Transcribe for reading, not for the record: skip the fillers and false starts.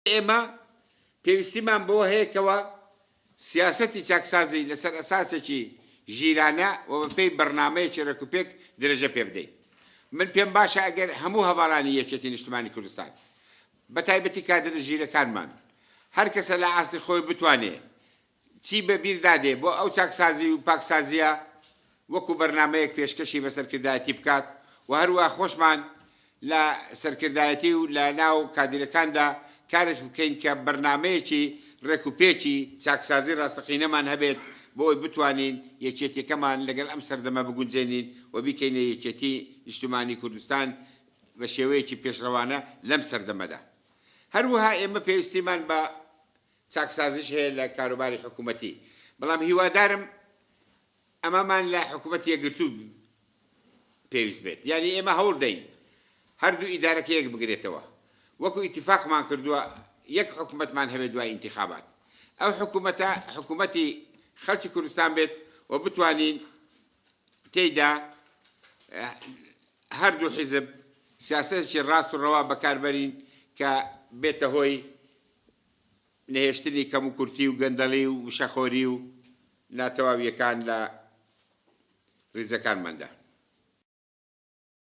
ئێمە پێویستیمان بەوە هەیە کەوا سیاسەتی چاکسازی لەسەر ئەساسێکی ژیرانە و بەپێی بەرنامەیەکی ڕێکوپێک درێژە پێ بدەین. من پێم باشە ئەگەر هەموو هەڤاڵانی یەکێتی نیشتمانی کوردستان بە تایبەتی کادرە ژیرەکانمان هەر کەسە لە ئاستی خۆی بتوانێ چی بە بیردا دێ بۆ ئەو چاکسازی و پاکسازییە وەکو بەرنامەیەک پێشکەشی بە سەرکردایەتی بکات و هەروەها خۆشمان لە سەرکردایەتی و لە ناو کادیرەکاندا کارێک بکەین کە بەرنامەیەکی ڕێک و پێکی چاکسازی ڕاستەقینەمان هەبێت بۆ ئەوەی بتوانین یەکێتیەکەمان لەگەڵ ئەم سەردەمە بگونجێنین و بیکەینە یەکێتی نیشتمانی کوردستان بە شێوەیەکی پێشڕەوانە لەم سەردەمەدا. هەروەها ئێمە پێویستیمان بە چاکسازیش هەیە لە کاروباری حکومەتی، بەڵام هیوادارم ئەمەمان لە حکومەتی یەکگرتوو پێویست بێت، یانی ئێمە هەوڵ دەین هەردوو ئیدارەکە یەک بگرێتەوە، وەکو ئیتیفاقمان کردووە یەک حکومەتمان هەبێت دوای ئینتیخابات، ئەو حکومەتە حکومەتی خەڵکی کوردستان بێت و بتوانین تێیدا هەردوو حیزب سیاسەتێکی ڕاست و ڕەوا بەکاربەرین کە بێتە هۆی نەهێشتنی کەموکورتی و گەندەڵی و مشەخۆری و ناتەواوییەکان لە ڕیزەکانماندا.